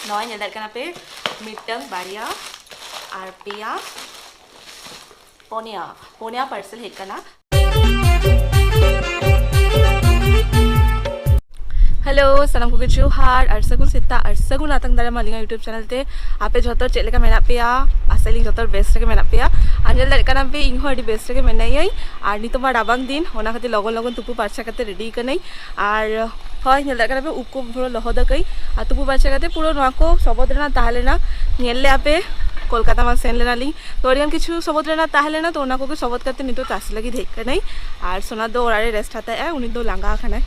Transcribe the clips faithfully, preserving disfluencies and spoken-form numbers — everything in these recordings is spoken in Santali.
ᱱᱚᱜᱼᱚᱭ ᱧᱮᱞ ᱫᱟᱲᱮᱭᱟᱜ ᱠᱟᱱᱟ ᱯᱮ, ᱢᱤᱫᱴᱟᱝ, ᱵᱟᱨᱭᱟ, ᱟᱨ ᱯᱮᱭᱟ, ᱯᱚᱱᱭᱟ, ᱯᱚᱱᱭᱟ ᱯᱟᱨᱥᱮᱞ ᱦᱮᱡ ᱠᱟᱱᱟ᱾ ᱦᱮᱞᱳ, ᱥᱟᱱᱟᱢ ᱠᱚᱜᱮ ᱡᱚᱦᱟᱨ ᱟᱨ ᱥᱟᱹᱜᱩᱱ ᱥᱮᱛᱟᱜ ᱟᱨ ᱥᱟᱹᱜᱩᱱ ᱟᱛᱟᱝ ᱫᱟᱨᱟᱢ ᱟᱹᱞᱤᱧᱟᱜ YouTube ᱪᱮᱱᱮᱞ ᱛᱮ᱾ ᱟᱯᱮ ᱡᱷᱚᱛᱚ ᱪᱮᱫ ᱞᱮᱠᱟ ᱢᱮᱱᱟᱜ ᱯᱮᱭᱟ? ᱟᱥᱟᱭᱟᱞᱤᱧ ᱡᱷᱚᱛᱚ ᱦᱚᱲ ᱵᱮᱥ ᱨᱮᱜᱮ ᱢᱮᱱᱟᱜ ᱯᱮᱭᱟ᱾ ᱟᱨ ᱧᱮᱞ ᱫᱟᱲᱮᱭᱟᱜ ᱠᱟᱱᱟ ᱯᱮ, ᱤᱧ ᱦᱚᱸ ᱟᱹᱰᱤ ᱵᱮᱥ ᱨᱮᱜᱮ ᱢᱮᱱᱟᱭᱟᱹᱧ᱾ ᱟᱨ ᱱᱤᱛᱚᱜ ᱢᱟ ᱨᱟᱵᱟᱝ ᱫᱤᱱ, ᱚᱱᱟ ᱠᱷᱟᱹᱛᱤᱨ ᱞᱚᱜᱚᱱ ᱞᱚᱜᱚᱱ ᱛᱩᱯᱩ ᱯᱟᱨᱪᱟ ᱠᱟᱛᱮ ᱨᱮᱰᱤ ᱠᱟᱹᱱᱟᱹᱧ᱾ ᱟᱨ ᱦᱳᱭ, ᱧᱮᱞ ᱫᱟᱲᱮᱭᱟᱜ ᱠᱟᱱᱟ ᱯᱮ, ᱩᱵ ᱠᱚ ᱯᱩᱨᱟᱹ ᱞᱚᱦᱚᱫ ᱟᱠᱟᱹᱧ᱾ ᱟᱨ ᱛᱩᱯᱩ ᱯᱟᱨᱪᱟ ᱠᱟᱛᱮ ᱯᱩᱨᱟᱹ ᱱᱚᱣᱟ ᱠᱚ ᱥᱚᱵᱚᱫ ᱨᱮᱱᱟᱜ ᱛᱟᱦᱮᱸ ᱞᱮᱱᱟ᱾ ᱧᱮᱞ ᱞᱮᱜᱼᱟ ᱯᱮ, ᱠᱳᱞᱠᱟᱛᱟ ᱢᱟ ᱥᱮᱱ ᱞᱮᱱᱟᱞᱤᱧ, ᱛᱚ ᱟᱹᱰᱤᱜᱟᱱ ᱠᱤᱪᱷᱩ ᱥᱚᱵᱚᱫ ᱨᱮᱱᱟᱜ ᱛᱟᱦᱮᱸ ᱞᱮᱱᱟ, ᱛᱚ ᱚᱱᱟ ᱠᱚᱜᱮ ᱥᱚᱵᱚᱫ ᱠᱟᱛᱮ ᱱᱤᱛᱚᱜ ᱛᱟᱥᱮ ᱞᱟᱹᱜᱤᱫ ᱦᱮᱡ ᱠᱟᱹᱱᱟᱹᱧ᱾ ᱟᱨ ᱥᱳᱱᱟ ᱫᱚ ᱚᱲᱟᱜ ᱨᱮ ᱨᱮᱥᱴ ᱦᱟᱛᱟᱣᱮᱜᱼᱟᱭ, ᱩᱱᱤ ᱫᱚ ᱞᱟᱸᱜᱟ ᱟᱠᱟᱱᱟᱭ,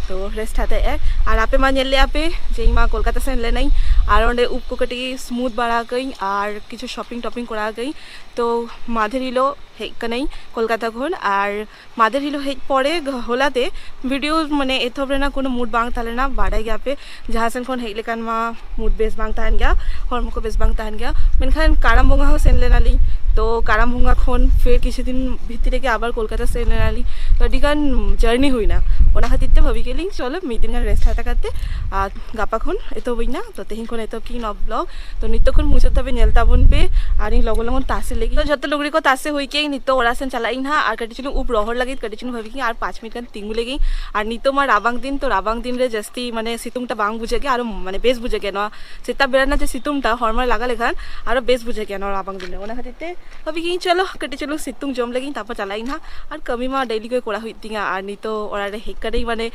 ᱛᱚ ᱨᱮᱥᱴ ᱦᱟᱛᱟᱣᱮᱜᱼᱟᱭ᱾ ᱟᱨ ᱟᱯᱮ ᱢᱟ ᱧᱮᱞ ᱞᱮᱜᱼᱟ ᱯᱮ ᱡᱮ ᱤᱧ ᱢᱟ ᱠᱳᱞᱠᱟᱛᱟ ᱥᱮᱱ ᱞᱮᱱᱟᱹᱧ, ᱟᱨ ᱚᱸᱰᱮ ᱩᱵ ᱠᱚ ᱠᱟᱹᱴᱤᱡ ᱥᱢᱩᱛᱷ ᱵᱟᱲᱟ ᱟᱠᱟᱹᱧ ᱟᱨ ᱠᱤᱪᱷᱩ ᱥᱚᱯᱤᱝ ᱴᱚᱯᱤᱝ ᱠᱚᱨᱟᱣ ᱟᱠᱟᱹᱧ᱾ ᱛᱚ ᱢᱟᱫᱷᱮᱨ ᱦᱤᱞᱳᱜ ᱦᱮᱡ ᱠᱟᱹᱱᱟᱹᱧ ᱠᱳᱞᱠᱟᱛᱟ ᱠᱷᱚᱱ, ᱟᱨ ᱢᱟᱫᱷᱮᱨ ᱦᱤᱞᱳᱜ ᱦᱮᱡ ᱯᱚᱨᱮ ᱜ-, ᱦᱚᱞᱟ ᱛᱮ ᱵᱷᱤᱰᱤᱭᱳ ᱢᱟᱱᱮ ᱮᱛᱚᱦᱚᱵ ᱨᱮᱱᱟᱜ ᱠᱳᱱᱳ ᱢᱩᱰ ᱵᱟᱝ ᱛᱟᱦᱮᱸ ᱞᱮᱱᱟ᱾ ᱵᱟᱰᱟᱭ ᱜᱮᱭᱟ ᱯᱮ, ᱡᱟᱦᱟᱸ ᱥᱮᱱ ᱠᱷᱚᱱ ᱦᱮᱡ ᱞᱮᱠᱷᱟᱱ ᱢᱟ ᱢᱩᱰ ᱵᱮᱥ ᱵᱟᱝ ᱛᱟᱦᱮᱱ ᱜᱮᱭᱟ, ᱦᱚᱲᱢᱚ ᱠᱚ ᱵᱮᱥ ᱵᱟᱝ ᱛᱟᱦᱮᱱ ᱜᱮᱭᱟ᱾ ᱢᱮᱱᱠᱷᱟᱱ ᱠᱟᱨᱟᱢ ᱵᱚᱸᱜᱟ ᱦᱚᱸ ᱥᱮᱱ ᱞᱮᱱᱟᱞᱤᱧ, ᱛᱚ ᱠᱟᱨᱟᱢ ᱵᱚᱸᱜᱟ ᱠᱷᱚᱱ ᱯᱷᱤᱨ ᱠᱤᱪᱷᱩ ᱫᱤᱱ ᱵᱷᱤᱛᱤᱨ ᱨᱮᱜᱮ ᱟᱵᱟᱨ ᱠᱳᱞᱠᱟᱛᱟ ᱥᱮᱱ ᱞᱮᱱᱟᱞᱤᱧ᱾ ᱛᱚ ᱟᱹᱰᱤ ᱜᱟᱱ ᱡᱟᱨᱱᱤ ᱦᱩᱭᱱᱟ, ᱚᱱᱟ ᱠᱷᱟᱹᱛᱤᱨ ᱛᱮ ᱵᱷᱟᱹᱵᱤ ᱠᱮᱫ ᱞᱤᱧ ᱪᱚᱞᱚ ᱢᱤᱫ ᱫᱤᱱ ᱜᱟᱱ ᱨᱮᱥᱴ ᱦᱟᱛᱟᱣ ᱠᱟᱛᱮ ᱟᱨ ᱜᱟᱯᱟ ᱠᱷᱚᱱ ᱮᱛᱚᱦᱚᱵ ᱟᱹᱧ ᱱᱟ᱾ ᱛᱚ ᱛᱮᱦᱮᱧ ᱠᱷᱚᱱ ᱮᱛᱚᱦᱚᱵ ᱠᱤᱧ ᱱᱚᱣᱟ ᱵᱞᱚᱜ, ᱛᱚ ᱱᱤᱛᱚᱜ ᱠᱷᱚᱱ ᱢᱩᱪᱟᱹᱫ ᱫᱷᱟᱹᱵᱤᱡ ᱧᱮᱞ ᱛᱟᱵᱚᱱ ᱯᱮ᱾ ᱟᱨ ᱤᱧ ᱞᱚᱜᱚᱱ ᱞᱚᱜᱚᱱ ᱛᱟᱥᱮ ᱞᱟᱹᱜᱤᱫ, ᱛᱚ ᱡᱷᱚᱛᱚ ᱞᱩᱜᱽᱲᱤ ᱠᱚ ᱛᱟᱥᱮ ᱦᱩᱭ ᱠᱮᱫ, ᱱᱤᱛᱚᱜ ᱚᱲᱟᱜ ᱥᱮᱱ ᱪᱟᱞᱟᱜ ᱤᱧ ᱱᱟᱦᱟᱜ᱾ ᱟᱨ ᱠᱟᱹᱴᱤᱡ ᱪᱩᱞᱩᱝ ᱩᱵ ᱨᱚᱦᱚᱲ ᱞᱟᱹᱜᱤᱫ ᱠᱟᱹᱴᱤᱡ ᱪᱩᱞᱩᱝ ᱵᱷᱟᱹᱵᱤ ᱠᱤᱧ ᱟᱨ ᱯᱟᱸᱪ ᱢᱤᱱᱤᱴ ᱜᱟᱱ ᱛᱤᱸᱜᱩ ᱞᱮᱜᱤᱧ᱾ ᱟᱨ ᱱᱤᱛᱚᱜ ᱢᱟ ᱨᱟᱵᱟᱝ ᱫᱤᱱ, ᱛᱚ ᱨᱟᱵᱟᱝ ᱫᱤᱱ ᱨᱮ ᱡᱟᱹᱥᱛᱤ ᱢᱟᱱᱮ ᱥᱤᱛᱩᱝ ᱴᱟ ᱵᱟᱝ ᱵᱩᱡᱷᱟᱹᱜ ᱜᱮᱭᱟ, ᱟᱨᱚ ᱢᱟᱱᱮ ᱵᱮᱥ ᱵᱩᱡᱷᱟᱹᱜ ᱜᱮᱭᱟ᱾ ᱱᱚᱣᱟ ᱥᱮᱛᱟᱜ ᱵᱮᱲᱟ ᱨᱮᱱᱟᱜ ᱡᱮ ᱥᱤᱛᱩᱝ ᱴᱟ ᱦᱚᱲᱢᱚ ᱨᱮ ᱞᱟᱜᱟᱣ ᱞᱮᱠᱷᱟᱱ ᱟᱨᱚ ᱵᱮᱥ ᱵᱩᱡᱷᱟᱹᱜ ᱜᱮᱭᱟ ᱱᱚᱣᱟ ᱨᱟᱵᱟᱝ ᱫᱤᱱ ᱨᱮ᱾ ᱚᱱᱟ ᱠᱷᱟᱹᱛᱤᱨ ᱛᱮ ᱵᱷᱟᱹᱵᱤ ᱠᱤᱧ ᱪᱚᱞᱚ ᱠᱟᱹᱴᱤᱡ ᱪᱩᱞᱩᱝ ᱥᱤᱛᱩᱝ ᱡᱚᱢ ᱞᱮᱜᱤᱧ, ᱛᱟᱨᱯᱚᱨ ᱪᱟᱞᱟᱜ ᱤᱧ ᱱᱟᱦᱟᱜ᱾ ᱟᱨ ᱠᱟᱹᱢᱤ ᱢᱟ ᱰᱮᱞᱤ ᱜᱮ ᱠᱚᱨᱟᱣ ᱦᱩᱭᱩᱜ ᱛᱤᱧᱟ᱾ ᱟᱨ ᱱᱤᱛᱚᱜ ᱚᱲᱟᱜ ᱨᱮ ᱦᱮᱡ ᱠᱟᱹᱱᱟᱹᱧ ᱢᱟᱱᱮ,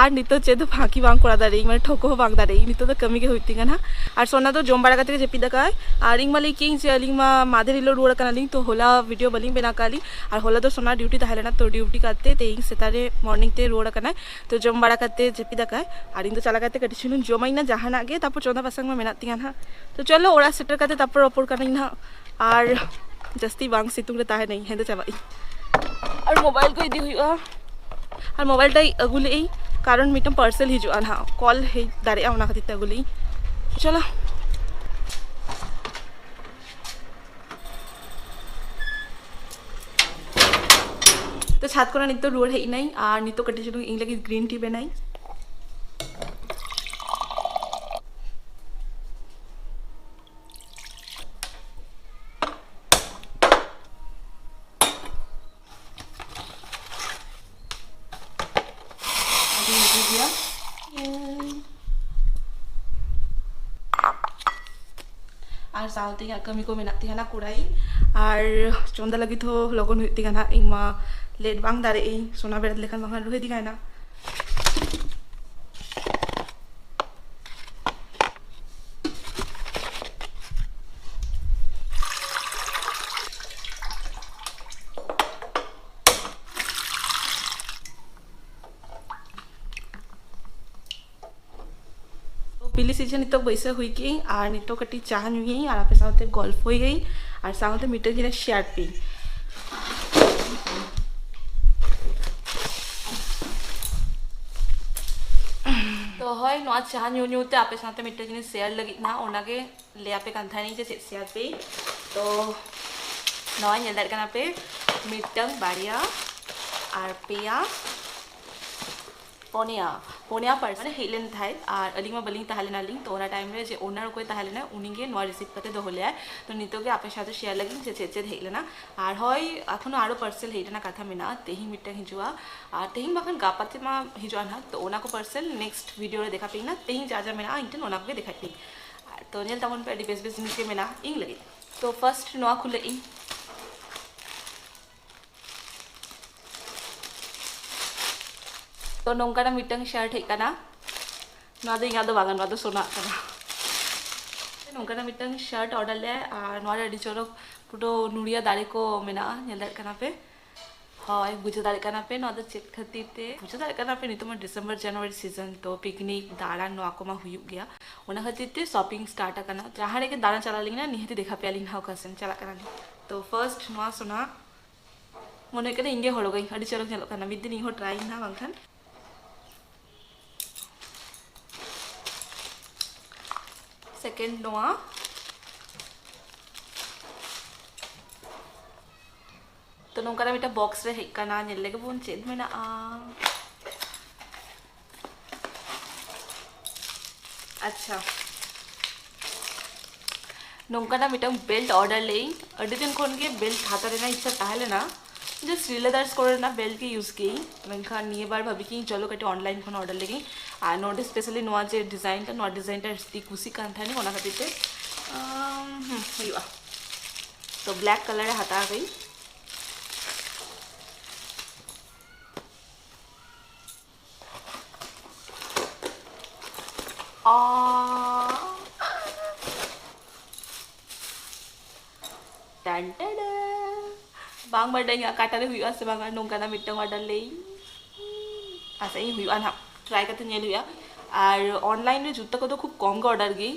ᱟᱨ ᱱᱤᱛᱚᱜ ᱪᱮᱫ ᱦᱚᱸ ᱯᱷᱟᱸᱠᱤ ᱵᱟᱝ ᱠᱚᱨᱟᱣ ᱫᱟᱲᱮᱭᱟᱜ ᱤᱧ, ᱢᱟᱱᱮ ᱴᱷᱚᱠᱚ ᱦᱚᱸ ᱵᱟᱝ ᱫᱟᱲᱮᱭᱟᱜ ᱤᱧ, ᱱᱤᱛᱚᱜ ᱫᱚ ᱠᱟᱹᱢᱤ ᱜᱮ ᱦᱩᱭᱩᱜ ᱛᱤᱧᱟ ᱱᱟᱦᱟᱜ᱾ ᱟᱨ ᱥᱳᱱᱟ ᱫᱚ ᱡᱚᱢ ᱵᱟᱲᱟ ᱠᱟᱛᱮ ᱜᱮ ᱡᱟᱹᱯᱤᱫ ᱟᱠᱟᱫᱟᱭ᱾ ᱟᱨ ᱤᱧ ᱢᱟ ᱞᱟᱹᱭ ᱠᱮᱜ ᱤᱧ ᱡᱮ ᱟᱹᱞᱤᱧ ᱢᱟ ᱢᱟᱫᱷᱮᱨ ᱦᱤᱞᱳᱜ ᱨᱩᱣᱟᱹᱲ ᱟᱠᱟᱱᱟᱞᱤᱧ, ᱛᱚ ᱦᱚᱞᱟ ᱵᱷᱤᱰᱤᱭᱳ ᱵᱟᱹᱞᱤᱧ ᱵᱮᱱᱟᱣ ᱠᱟᱜᱼᱟ ᱞᱤᱧ᱾ ᱟᱨ ᱦᱚᱞᱟ ᱫᱚ ᱥᱳᱱᱟ ᱰᱤᱭᱩᱴᱤ ᱛᱟᱦᱮᱸ ᱞᱮᱱᱟ, ᱛᱚ ᱰᱤᱭᱩᱴᱤ ᱠᱟᱛᱮ ᱛᱮᱦᱮᱧ ᱥᱮᱛᱟᱜ ᱨᱮ ᱢᱚᱨᱱᱤᱝ ᱛᱮ ᱨᱩᱣᱟᱹᱲ ᱟᱠᱟᱱᱟᱭ᱾ ᱛᱚ ᱡᱚᱢ ᱵᱟᱲᱟ ᱠᱟᱛᱮ ᱡᱟᱹᱯᱤᱫ ᱟᱠᱟᱫᱟᱭ᱾ ᱟᱨ ᱤᱧ ᱫᱚ ᱪᱟᱞᱟᱣ ᱠᱟᱛᱮ ᱠᱟᱹᱴᱤᱡ ᱪᱩᱞᱩᱝ ᱡᱚᱢᱟᱹᱧ ᱱᱟ ᱡᱟᱦᱟᱱᱟᱜ ᱜᱮ, ᱛᱟᱨᱯᱚᱨ ᱪᱚᱸᱫᱟ ᱵᱟᱥᱟᱝ ᱢᱟ ᱢᱮᱱᱟᱜ ᱛᱤᱧᱟ ᱱᱟᱦᱟᱜ᱾ ᱛᱚ ᱪᱚᱞᱚ ᱚᱲᱟᱜ ᱥᱮᱴᱮᱨ ᱠᱟᱛᱮ ᱛᱟᱨᱯᱚᱨ ᱨᱚᱯᱚᱲ ᱠᱟᱹᱱᱟᱹᱧ ᱱᱟᱦᱟᱜ᱾ ᱟᱨ ᱡᱟᱹᱥᱛᱤ ᱵᱟᱝ ᱥᱤᱛᱩᱝ ᱨᱮ ᱛᱟᱦᱮᱱᱟᱹᱧ, ᱦᱮᱸᱫᱮ ᱪᱟᱵᱟᱜ ᱤᱧ᱾ ᱟᱨ ᱢᱳᱵᱟᱭᱤᱞ ᱠᱚ ᱤᱫᱤ ᱦᱩᱭᱩᱜᱼᱟ, ᱟᱨ ᱢᱳᱵᱟᱭᱤᱞ ᱴᱟᱭ ᱟᱹᱜᱩ ᱞᱮᱜ ᱤᱧ, ᱠᱟᱨᱚᱱ ᱢᱤᱫᱴᱟᱝ ᱯᱟᱨᱥᱮᱞ ᱦᱤᱡᱩᱜᱼᱟ ᱱᱟᱦᱟᱜ, ᱠᱚᱞ ᱦᱮᱡ ᱫᱟᱲᱮᱭᱟᱜᱼᱟ, ᱚᱱᱟ ᱠᱷᱟᱹᱛᱤᱨ ᱛᱮ ᱟᱹᱜᱩ ᱞᱮᱜ ᱤᱧ᱾ ᱪᱚᱞᱚ᱾ ᱛᱚ ᱪᱷᱟᱫᱽ ᱠᱷᱚᱱᱟᱜ ᱱᱤᱛᱚᱜ ᱨᱩᱣᱟᱹᱲ ᱦᱮᱡ ᱮᱱᱟᱹᱧ, ᱟᱨ ᱱᱤᱛᱚᱜ ᱠᱟᱹᱴᱤᱡ ᱪᱩᱞᱩᱝ ᱤᱧ ᱞᱟᱹᱜᱤᱫ ᱜᱨᱤᱱ ᱴᱤ ᱵᱮᱱᱟᱭ᱾ ᱟᱨ ᱥᱟᱶᱛᱮ ᱤᱧᱟᱹᱜ ᱠᱟᱹᱢᱤ ᱠᱚ ᱢᱮᱱᱟᱜ ᱛᱤᱧᱟᱹ ᱱᱟᱜ ᱠᱚᱲᱟᱭ, ᱟᱨ ᱪᱚᱸᱫᱟ ᱞᱟᱹᱜᱤᱫ ᱦᱚᱸ ᱞᱚᱜᱚᱱ ᱦᱩᱭᱩᱜ ᱛᱤᱧᱟᱹ ᱱᱟᱜ, ᱤᱧ ᱢᱟ ᱞᱮᱴ ᱵᱟᱝ ᱫᱟᱲᱮᱭᱟᱜ ᱟᱹᱧ, ᱥᱚᱱᱟ ᱵᱮᱨᱮᱫ ᱞᱮᱠᱷᱟᱱ ᱵᱟᱝᱠᱷᱟᱱ ᱨᱩᱦᱮᱫ ᱜᱟᱭᱱᱟ᱾ ᱛᱚ ᱵᱤᱞᱤ ᱥᱤᱡᱤᱱ ᱱᱤᱛᱚᱜ ᱵᱟᱹᱭᱥᱟᱹᱣ ᱦᱩᱭ ᱠᱮᱜᱼᱟᱹᱧ ᱟᱨ ᱱᱤᱛᱚᱜ ᱠᱟᱹᱴᱤᱡ ᱪᱟ ᱧᱩᱭᱟᱹᱧ ᱟᱨ ᱟᱯᱮ ᱥᱟᱶᱛᱮ ᱜᱚᱞᱯᱷᱚᱭᱟᱹᱧ ᱟᱨ ᱥᱟᱶᱛᱮ ᱢᱤᱫᱴᱟᱝ ᱡᱤᱱᱤᱥ ᱥᱮᱭᱟᱨ ᱯᱮ᱾ ᱛᱚ ᱦᱳᱭ, ᱱᱚᱣᱟ ᱪᱟ ᱧᱩ ᱧᱩ ᱛᱮ ᱟᱯᱮ ᱥᱟᱶᱛᱮ ᱢᱤᱫᱴᱟᱝ ᱡᱤᱱᱤᱥ ᱥᱮᱭᱟᱨ ᱞᱟᱹᱜᱤᱫ ᱱᱟ, ᱚᱱᱟᱜᱮ ᱞᱟᱹᱭ ᱟᱯᱮ ᱠᱟᱱ ᱛᱟᱦᱮᱱᱤᱧ ᱡᱮ ᱪᱮᱫ ᱥᱮᱭᱟᱨ ᱯᱮ᱾ ᱛᱚ ᱱᱚᱣᱟ ᱧᱮᱞ ᱫᱟᱲᱮᱭᱟᱜ ᱠᱟᱱᱟ ᱯᱮ, ᱢᱤᱫᱴᱟᱝ, ᱵᱟᱨᱭᱟ ᱟᱨ ᱯᱮᱭᱟ, ᱯᱚᱱᱭᱟ, ᱯᱚᱱᱭᱟ ᱯᱟᱨᱥᱮᱞ ᱦᱮᱡ ᱞᱮᱱ ᱛᱟᱦᱮᱸᱫ᱾ ᱟᱨ ᱟᱹᱞᱤᱧ ᱢᱟ ᱵᱟᱹᱞᱤᱧ ᱛᱟᱦᱮᱸ ᱞᱮᱱᱟᱞᱤᱧ, ᱛᱚ ᱚᱱᱟ ᱴᱟᱭᱤᱢ ᱨᱮ ᱡᱮ ᱳᱱᱟᱨ ᱚᱠᱚᱭ ᱛᱟᱦᱮᱸ ᱞᱮᱱᱟ, ᱩᱱᱤᱜᱮ ᱱᱚᱣᱟ ᱨᱤᱥᱤᱵᱷ ᱠᱟᱛᱮ ᱫᱚᱦᱚ ᱞᱮᱭᱟᱭ᱾ ᱛᱚ ᱱᱤᱛᱚᱜ ᱜᱮ ᱟᱯᱮ ᱥᱟᱶᱛᱮ ᱥᱮᱭᱟᱨ ᱞᱟᱹᱜᱤᱫ ᱡᱮ ᱪᱮᱫ ᱪᱮᱫ ᱦᱮᱡ ᱞᱮᱱᱟ᱾ ᱟᱨ ᱦᱳᱭ, ᱮᱠᱷᱚᱱᱳ ᱟᱨᱚ ᱯᱟᱨᱥᱮᱞ ᱦᱮᱡ ᱨᱮᱱᱟᱜ ᱠᱟᱛᱷᱟ ᱢᱮᱱᱟᱜᱼᱟ, ᱛᱮᱦᱮᱧ ᱢᱤᱫᱴᱟᱝ ᱦᱤᱡᱩᱜᱼᱟ ᱟᱨ ᱛᱮᱦᱮᱧ ᱵᱟᱠᱷᱟᱱ ᱜᱟᱯᱟ ᱛᱮ ᱢᱟ ᱦᱤᱡᱩᱜᱼᱟ ᱱᱟᱦᱟᱜ᱾ ᱛᱚ ᱚᱱᱟ ᱠᱚ ᱯᱟᱨᱥᱮᱞ ᱱᱮᱠᱥᱴ ᱵᱷᱤᱰᱤᱭᱳ ᱨᱮ ᱫᱮᱠᱷᱟ ᱯᱮ ᱱᱟ, ᱛᱮᱦᱮᱧ ᱡᱟ ᱡᱟ ᱢᱮᱱᱟᱜᱼᱟ ᱤᱧ ᱴᱷᱮᱱ ᱚᱱᱟ ᱠᱚᱜᱮ ᱫᱮᱠᱷᱟᱭ ᱯᱮ᱾ ᱟᱨ ᱛᱚ ᱧᱮᱞ ᱛᱟᱵᱚᱱ ᱯᱮ, ᱟᱹᱰᱤ ᱵᱮᱥ ᱵᱮᱥ ᱡᱤᱱᱤᱥ ᱜᱮ ᱢᱮᱱᱟᱜᱼᱟ ᱤᱧ ᱞᱟᱹᱜᱤᱫ᱾ ᱛᱚ ᱯᱷᱟᱨᱥᱴ ᱱᱚᱣᱟ ᱠᱷᱩᱞᱟᱹᱜ ᱤᱧ᱾ ᱛᱚ ᱱᱚᱝᱠᱟᱱᱟᱜ ᱢᱤᱫᱴᱟᱝ ᱥᱟᱨᱴ ᱦᱮᱡ ᱠᱟᱱᱟ᱾ ᱱᱚᱣᱟ ᱫᱚ ᱤᱧᱟᱹᱜ ᱫᱚ ᱵᱟᱝᱟ, ᱱᱚᱣᱟ ᱫᱚ ᱥᱳᱱᱟᱜ ᱠᱟᱱᱟ᱾ ᱱᱚᱝᱠᱟᱱᱟᱜ ᱢᱤᱫᱴᱟᱝ ᱥᱟᱨᱴ ᱚᱰᱟᱨ ᱞᱮᱫᱼᱟ ᱟᱨ ᱱᱚᱣᱟ ᱨᱮ ᱟᱹᱰᱤ ᱪᱚᱨᱚᱠ ᱯᱩᱨᱟᱹ ᱱᱩᱲᱤᱭᱟ ᱫᱟᱨᱮ ᱠᱚ ᱢᱮᱱᱟᱜᱼᱟ, ᱧᱮᱞ ᱫᱟᱲᱮᱭᱟᱜ ᱠᱟᱱᱟ ᱯᱮ᱾ ᱦᱳᱭ, ᱵᱩᱡᱷᱟᱹᱣ ᱫᱟᱲᱮᱭᱟᱜ ᱠᱟᱱᱟ ᱯᱮ ᱱᱚᱣᱟ ᱫᱚ ᱪᱮᱫ ᱠᱷᱟᱹᱛᱤᱨ ᱛᱮ, ᱵᱩᱡᱷᱟᱹᱣ ᱫᱟᱲᱮᱭᱟᱜ ᱠᱟᱱᱟ ᱯᱮ ᱱᱤᱛᱚᱜ ᱢᱟ ᱰᱤᱥᱮᱢᱵᱚᱨ ᱡᱟᱱᱩᱣᱟᱨᱤ ᱥᱤᱡᱚᱱ, ᱛᱚ ᱯᱤᱠᱱᱤᱠ, ᱫᱟᱬᱟᱱ, ᱱᱚᱣᱟ ᱠᱚᱢᱟ ᱦᱩᱭᱩᱜ ᱜᱮᱭᱟ᱾ ᱚᱱᱟ ᱠᱷᱟᱹᱛᱤᱨ ᱛᱮ ᱥᱚᱯᱤᱝ ᱥᱴᱟᱨᱴ ᱟᱠᱟᱱᱟ᱾ ᱡᱟᱦᱟᱸ ᱨᱮᱜᱮ ᱫᱟᱬᱟᱱ ᱪᱟᱞᱟᱣ ᱞᱤᱧ ᱱᱟ, ᱱᱤᱦᱟᱹᱛᱤ ᱫᱮᱠᱷᱟ ᱯᱮᱭᱟᱞᱤᱧ ᱱᱟᱦᱟᱜ ᱚᱠᱟ ᱥᱮᱱ ᱪᱟᱞᱟᱜ ᱠᱟᱱᱟᱞᱤᱧ᱾ ᱛᱚ ᱯᱷᱟᱨᱥᱴ ᱱᱚᱣᱟ ᱥᱳᱱᱟ, ᱢᱚᱱᱮ ᱦᱩᱭᱩᱜ ᱠᱟᱱᱟ ᱤᱧ ᱜᱮ ᱦᱚᱨᱚᱜᱟᱹᱧ, ᱟᱹᱰᱤ ᱪᱚᱨᱚᱠ ᱧᱮᱞᱚᱜ ᱠᱟᱱᱟ᱾ ᱢᱤᱫ ᱫᱤᱱ ᱤᱧ ᱦᱚᱸ ᱴᱨᱟᱭ ᱤᱧ ᱱᱟᱦᱟᱜ ᱵᱟᱝᱠᱷᱟᱱ᱾ ᱥᱮᱠᱮᱱᱰ ᱱᱚᱣᱟ, ᱛᱚ ᱱᱚᱝᱠᱟᱱᱟᱜ ᱢᱤᱫᱴᱟᱝ ᱵᱚᱠᱥ ᱨᱮ ᱦᱮᱡ ᱠᱟᱱᱟ, ᱧᱮᱞ ᱞᱮᱜᱮ ᱵᱚᱱ ᱪᱮᱫ ᱢᱮᱱᱟᱜᱼᱟ᱾ ᱟᱪᱪᱷᱟ, ᱱᱚᱝᱠᱟᱱᱟᱜ ᱢᱤᱫᱴᱟᱝ ᱵᱮᱞᱴ ᱚᱰᱟᱨ ᱞᱮᱫᱟᱹᱧ᱾ ᱟᱹᱰᱤ ᱫᱤᱱ ᱠᱷᱚᱱ ᱜᱮ ᱵᱮᱞᱴ ᱦᱟᱛᱟᱣ ᱨᱮᱱᱟᱜ ᱤᱪᱪᱷᱟ ᱛᱟᱦᱮᱸ ᱞᱮᱱᱟ, ᱡᱟᱥᱴ ᱨᱤᱞᱮ ᱫᱟᱨᱥ ᱠᱚᱨᱮᱱᱟᱜ ᱵᱮᱞᱴ ᱜᱮ ᱤᱭᱩᱡᱽ ᱠᱮᱫᱟᱹᱧ᱾ ᱢᱮᱱᱠᱷᱟᱱ ᱱᱤᱭᱟᱹ ᱵᱟᱨ ᱵᱷᱟᱵᱤ ᱠᱤᱧ ᱪᱚᱞᱚ ᱠᱟᱹᱴᱤᱡ ᱚᱱᱞᱟᱭᱤᱱ ᱠᱷᱚᱱ ᱚᱰᱟᱨ ᱞᱮᱜᱤᱧ᱾ ᱟᱨ ᱱᱚᱰᱮ ᱥᱯᱮᱥᱟᱞᱤ ᱱᱚᱣᱟ ᱡᱮ ᱰᱤᱡᱟᱭᱤᱱ ᱴᱟ, ᱱᱚᱣᱟ ᱰᱤᱡᱟᱭᱤᱱ ᱴᱟ ᱟᱹᱰᱤ ᱠᱩᱥᱤᱜ ᱠᱟᱱ ᱛᱟᱦᱮᱱᱤᱧ, ᱚᱱᱟ ᱠᱷᱟᱹᱛᱤᱨ ᱛᱮ ᱟᱢ, ᱦᱩᱸ, ᱦᱩᱭᱩᱜᱼᱟ᱾ ᱛᱚ black colour ᱮ ᱦᱟᱛᱟᱣ ᱠᱟᱹᱧ᱾ ᱚ, ᱴᱟᱱ ᱴᱟᱰᱟ᱾ ᱵᱟᱝ ᱵᱟᱰᱟᱭᱟᱹᱧ ᱚᱠᱟᱴᱟᱜ ᱨᱮ ᱦᱩᱭᱩᱜᱼᱟ ᱥᱮ ᱵᱟᱝᱟ ᱱᱚᱝᱠᱟᱱᱟᱜ ᱢᱤᱫᱴᱟᱝ order ᱞᱟᱹᱭᱟᱹᱧ᱾ ᱟᱥᱟᱭᱟᱹᱧ ᱦᱩᱭᱩᱜᱼᱟ ᱱᱟᱦᱟᱜ, try ᱠᱟᱛᱮ ᱧᱮᱞ ᱦᱩᱭᱩᱜᱼᱟ᱾ ᱟᱨ online ᱨᱮ ᱡᱩᱛᱟᱹ ᱠᱚᱫᱚ ᱠᱷᱩᱵ ᱠᱚᱢ ᱜᱮ order ᱜᱮ,